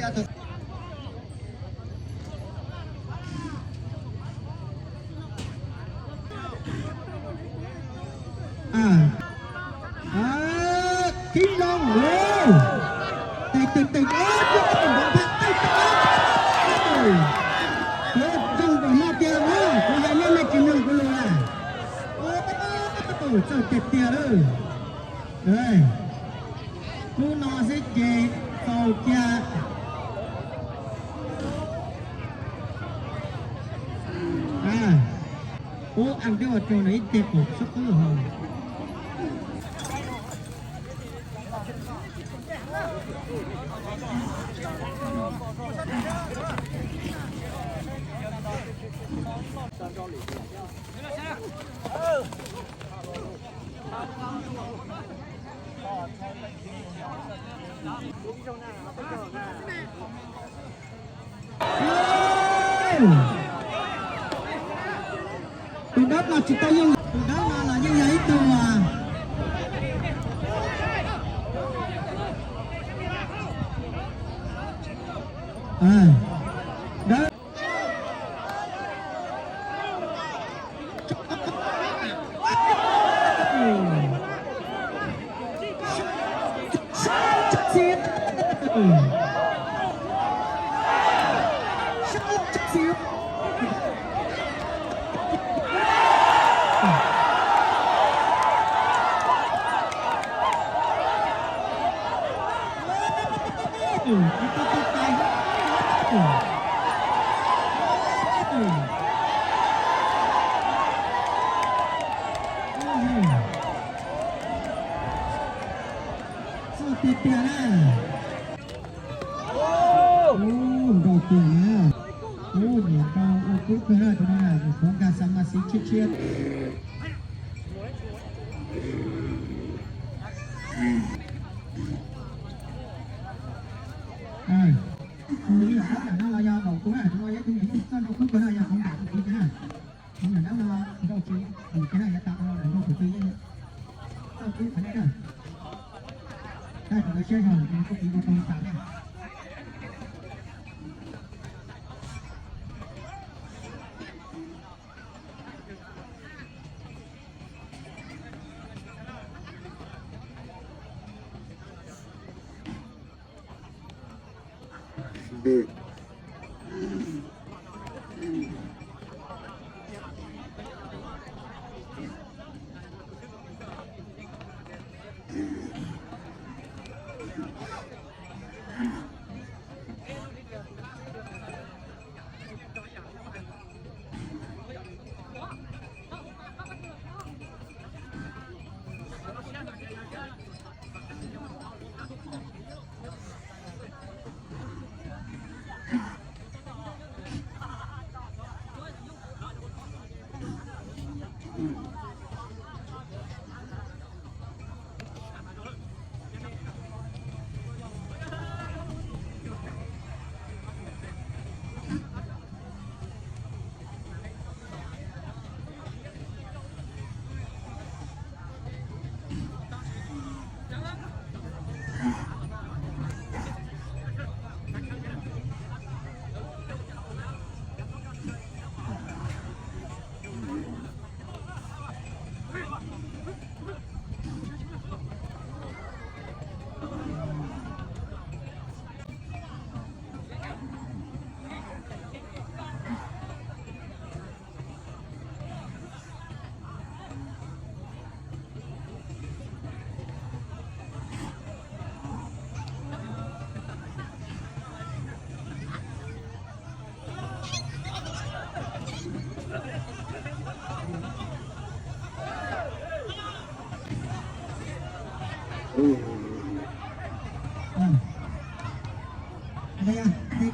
Thib zoo, tes tes tes, tus ntawd phaj tes tes, zoo npaum no tiag na, kuv hais nej nej tsis mloog kuv lus na. Txawj tiag tiag lawm. Hnub no xwb ces txaus cia. Ub, a twb ua rau nws ib teg pum sub qwb ho. Tus dawb no tsis tau yooj, tus dawb no los yeej yog ib tug, dawb. Txawj tiag tiag na. Ub, nrau tiag na. Ub, nyiam nrau ua kub kawg na tus no na, nws qhuav nkag xa ma xiv tshiab tshiab. Tus ib yam no los yog nraum kuv na, tus no yog tus nyiam txawj nrau kub kawg na, yog kuv nram kuv na. Tus nyiam dawb no nrau tsis nyiam kiag na, yav tas no nrau kuv twb yeej txawj kub qhov nej na. Tab sis lawv siab zog kuv tiv ua tau tas na.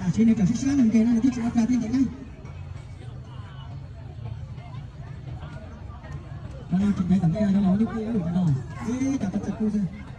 Tam sim no nws twb tsis ua plag tej ntawd na. Cov no tsis ntev tom ntej no cov laus nyuj qij lawm cov no. Ib cov txawj txawj kub xwb.